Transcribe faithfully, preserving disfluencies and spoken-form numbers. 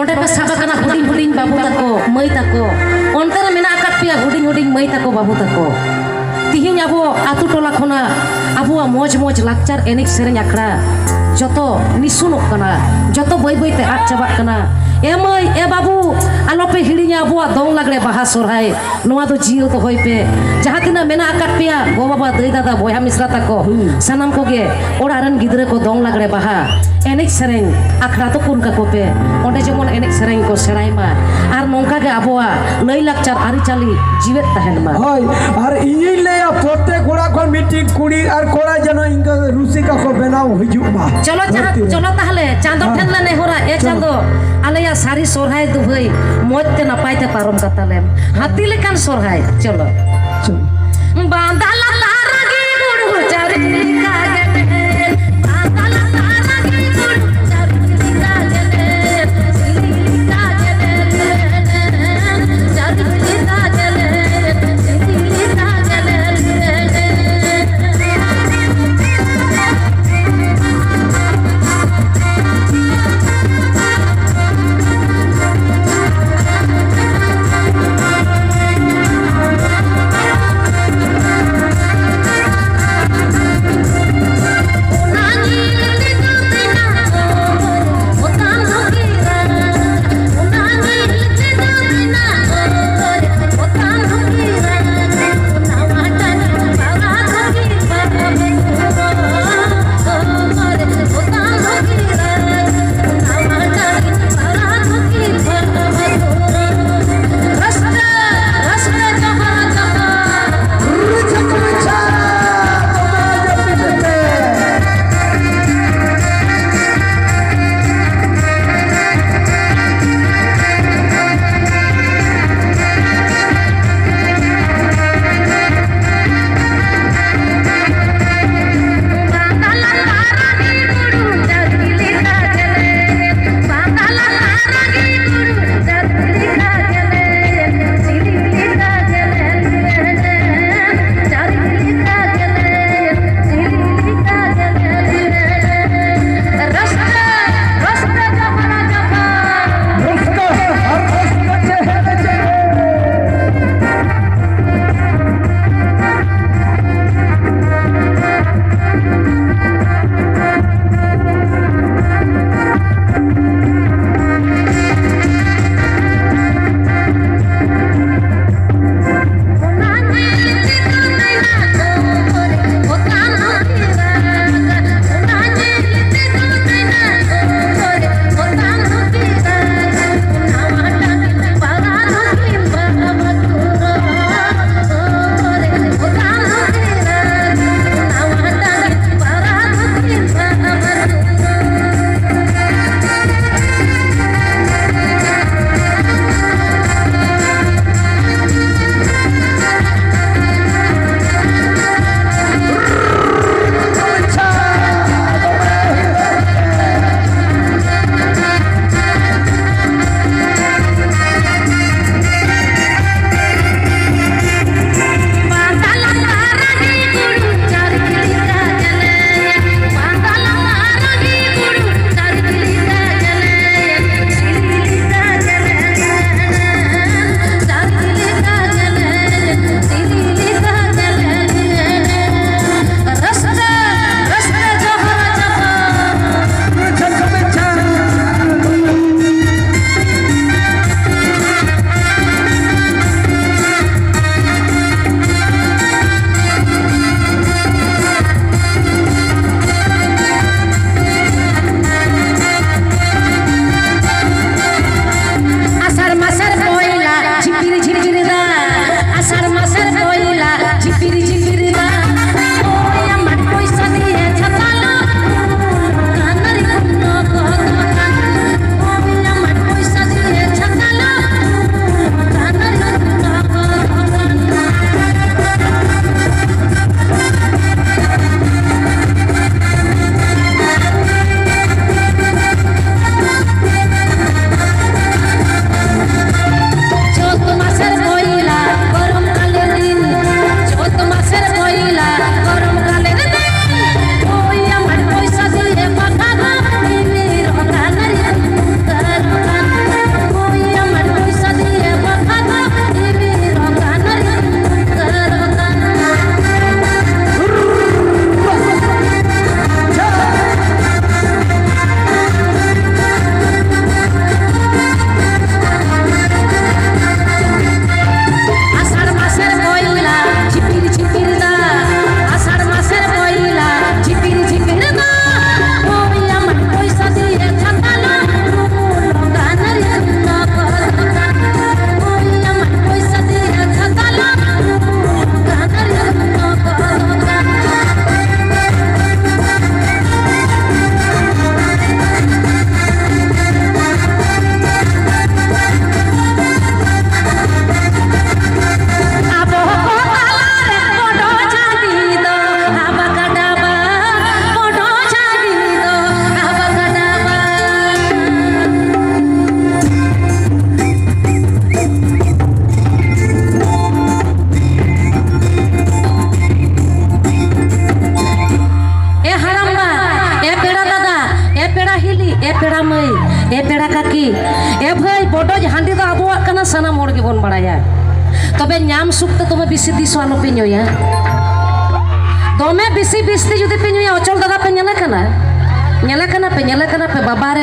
ᱚᱸᱰᱮ ᱯᱮ ᱥᱟᱵ ᱟᱠᱟᱱᱟ ᱦᱩᱰᱤᱧ ᱦᱩᱰᱤᱧ ᱵᱟᱹᱵᱩ ᱛᱟᱠᱚ, ᱢᱟᱹᱭ ᱛᱟᱠᱚ, ᱚᱱᱛᱮ ᱨᱮ ᱢᱮᱱᱟᱜ ᱟᱠᱟᱫ ᱯᱮᱭᱟ ᱦᱩᱰᱤᱧ ᱦᱩᱰᱤᱧ ᱢᱟᱹᱭ ᱛᱟᱠᱚ, ᱵᱟᱹᱵᱩ ᱛᱟᱠᱚ᱾ ᱛᱤᱦᱤᱧ ᱟᱵᱚ ᱟᱛᱳ ᱴᱚᱞᱟ ᱠᱷᱚᱱᱟᱜ ᱟᱵᱚᱣᱟᱜ ᱢᱚᱡᱽ ᱢᱚᱡᱽ ᱞᱟᱠᱪᱟᱨ ᱮᱱᱮᱡ ᱥᱮᱨᱮᱧ ᱟᱠᱷᱲᱟ ᱡᱚᱛᱚ ᱱᱤᱥᱩᱱᱚᱜ ᱠᱟᱱᱟ, ᱡᱚᱛᱚ ᱵᱟᱹᱭ ᱵᱟᱹᱭ ᱛᱮ ᱟᱫ ᱪᱟᱵᱟᱜ ᱠᱟᱱᱟ᱾ ᱮ ᱢᱟᱹᱭ, ᱮ ᱵᱟᱹᱵᱩ, ᱟᱞᱚ ᱯᱮ ᱦᱤᱲᱤᱧᱟ ᱟᱵᱚᱣᱟᱜ ᱫᱚᱝ ᱞᱟᱜᱽᱲᱮ ᱵᱟᱦᱟ ᱥᱚᱨᱦᱟᱭ, ᱱᱚᱣᱟ ᱫᱚ ᱡᱤᱭᱟᱹᱣ ᱫᱚᱦᱚᱭ ᱯᱮ᱾ ᱡᱟᱦᱟᱸ ᱛᱤᱱᱟᱹᱜ ᱢᱮᱱᱟᱜ ᱟᱠᱟᱫ ᱯᱮᱭᱟ, ᱜᱚ ᱵᱟᱵᱟ, ᱫᱟᱹᱭ ᱫᱟᱫᱟ, ᱵᱚᱭᱦᱟ ᱢᱤᱥᱨᱟ ᱛᱟᱠᱚ, ᱦᱩᱸ᱾ ᱥᱟᱱᱟᱢ ᱠᱚᱜᱮ ᱚᱲᱟᱜ ᱨᱮᱱ ᱜᱤᱫᱽᱨᱟᱹ ᱠᱚ ᱫᱚᱝ ᱞᱟᱜᱽᱲᱮ ᱵᱟᱦᱟ ᱮᱱᱮᱡ ᱥᱮᱨᱮᱧ ᱟᱠᱷᱲᱟ ᱫᱚ ᱠᱩᱞ ᱠᱟᱠᱚ ᱯᱮ᱾ ᱚᱸᱰᱮ ᱡᱮᱢᱚᱱ ᱮᱱᱮᱡ ᱥᱮᱨᱮᱧ ᱠᱚ ᱥᱮᱬᱟᱭ ᱢᱟ ᱟᱨ ᱱᱚᱝᱠᱟ ᱜᱮ ᱟᱵᱚᱣᱟᱜ ᱞᱟᱹᱭ ᱞᱟᱠᱪᱟᱨ ᱟᱹᱨᱤᱪᱟᱹᱞᱤ ᱡᱤᱣᱮᱫ ᱛᱟᱦᱮᱱ ᱢᱟ᱾ ᱦᱳᱭ, ᱟᱨ ᱤᱧᱤᱧ ᱞᱟᱹᱭᱟ, ᱯᱨᱚᱛᱮᱠ ᱚᱲᱟᱜ ᱠᱷᱚᱱ ᱢᱤᱫᱴᱤᱡ ᱠᱩᱲᱤ ᱟᱨ ᱠᱚᱲᱟ ᱡᱮᱱᱚ ᱤᱱᱠᱟᱹ ᱨᱩᱥᱤᱠᱟ ᱠᱚ ᱵᱮᱱᱟᱣ ᱦᱤᱡᱩᱜ ᱢᱟ᱾ ᱪᱚᱞᱚ ᱡᱟᱦᱟᱸ, ᱫᱷᱟᱹᱨᱛᱤ ᱨᱮ᱾ ᱪᱚᱞᱚ ᱛᱟᱦᱞᱮ ᱪᱟᱸᱫᱚ ᱦᱮᱸ᱾ ᱴᱷᱮᱱ ᱞᱮ ᱱᱮᱦᱚᱨᱟ, ᱮ ᱪᱚᱞᱚ᱾ ᱪᱟᱸᱫᱚ, ᱟᱞᱮᱭᱟᱜ ᱥᱟᱹᱨᱤ ᱥᱚᱨᱦᱟᱭ ᱫᱩᱵᱷᱟᱹᱭ ᱢᱚᱡᱽ ᱛᱮ ᱱᱟᱯᱟᱭ ᱛᱮ ᱯᱟᱨᱚᱢ ᱠᱟᱛᱟᱞᱮᱢ᱾ ᱦᱟᱹᱛᱤ ᱞᱮᱠᱟᱱ ᱥᱚᱨᱦᱟᱭ, ᱪᱚᱞᱚ᱾ ᱪᱚᱞᱚ᱾ ᱵᱟᱸᱫᱟ ᱞᱟᱛᱟᱨ ᱨᱮᱜᱮ ᱵᱩᱨᱩ ᱪᱟᱹᱨᱤ ᱞᱮᱠᱟ ᱜᱮ ᱰᱷᱮᱨ᱾ ᱵᱟᱸᱫᱟ ᱞᱟᱛᱟᱨ ᱨᱮᱜᱮ ᱵᱩᱨᱩ ᱪᱟᱹᱨᱤ ᱞᱮᱠᱟ ᱜᱮ ᱰᱷᱮᱨ᱾ ᱪᱟᱹᱨᱤ ᱞᱮᱠᱟ ᱜᱮ ᱰᱷᱮᱨ᱾ ᱪᱟᱹᱨᱤ ᱞᱮᱠᱟ ᱜᱮ ᱰᱷᱮᱨ᱾ ᱪᱟᱹᱨᱤ ᱞᱮᱠᱟ ᱜᱮ ᱰᱷᱮᱨ᱾ ᱵᱚᱰᱚᱡ ᱦᱟᱺᱰᱤ ᱫᱚ ᱟᱵᱚᱣᱟᱜ ᱠᱟᱱᱟ, ᱥᱟᱱᱟᱢ ᱦᱚᱲ ᱜᱮᱵᱚᱱ ᱵᱟᱲᱟᱭᱟ᱾ ᱛᱚᱵᱮ ᱧᱟᱢ ᱥᱩᱠ ᱛᱮ ᱫᱚᱢᱮ ᱵᱤᱥᱤ ᱫᱤᱥ ᱦᱚᱸ ᱟᱞᱚᱯᱮ ᱧᱩᱭᱟ᱾ ᱫᱚᱢᱮ ᱵᱤᱥᱤ ᱵᱤᱥ ᱛᱮ ᱡᱩᱫᱤ ᱯᱮ ᱧᱩᱭᱟ, ᱚᱪᱚᱞ ᱫᱟᱫᱟ ᱯᱮ ᱧᱮᱞ ᱟᱠᱟᱱᱟ? ᱧᱮᱞ ᱟᱠᱟᱱᱟ ᱯᱮ, ᱧᱮᱞ ᱟᱠᱟᱱᱟ ᱯᱮ, ᱵᱟᱵᱟ ᱨᱮ